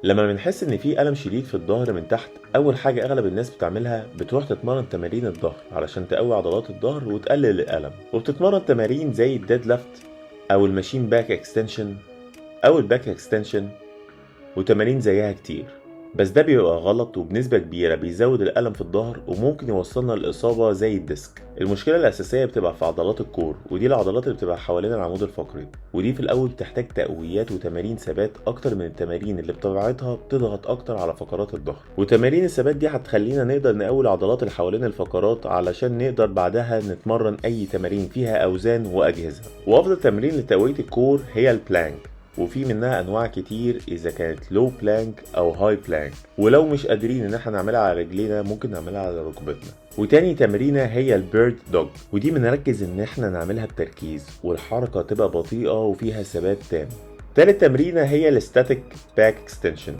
لما بنحس ان في الم شديد في الظهر من تحت، اول حاجة اغلب الناس بتعملها بتروح تتمرن تمارين الظهر علشان تقوي عضلات الظهر وتقلل الالم، وبتتمرن تمارين زي ال deadlift او ال machine back extension او ال back extension وتمارين زيها كتير. بس ده بيبقى غلط وبنسبة كبيرة بيزود الألم في الظهر وممكن يوصلنا للإصابة زي ال disc. المشكلة الأساسية بتبقى في عضلات ال core، ودي العضلات اللي بتبقى حوالين العمود الفقري، ودي في الأول بتحتاج تقويات وتمارين ثبات أكتر من التمارين اللي بطبيعتها بتضغط أكتر على فقرات الظهر. وتمارين الثبات دي هتخلينا نقدر نقوي العضلات اللي حوالين الفقرات علشان نقدر بعدها نتمرن أي تمارين فيها أوزان وأجهزة. وأفضل تمرين لتقوية ال core هي ال plank، وفي منها انواع كتير اذا كانت low plank او high plank، ولو مش قادرين ان احنا نعملها على رجلينا ممكن نعملها على ركبتنا. وتاني تمرينة هي ال bird dog، ودي بنركز ان احنا نعملها بتركيز والحركة تبقى بطيئة وفيها ثبات تام. تالت تمرينة هي ال static back extension.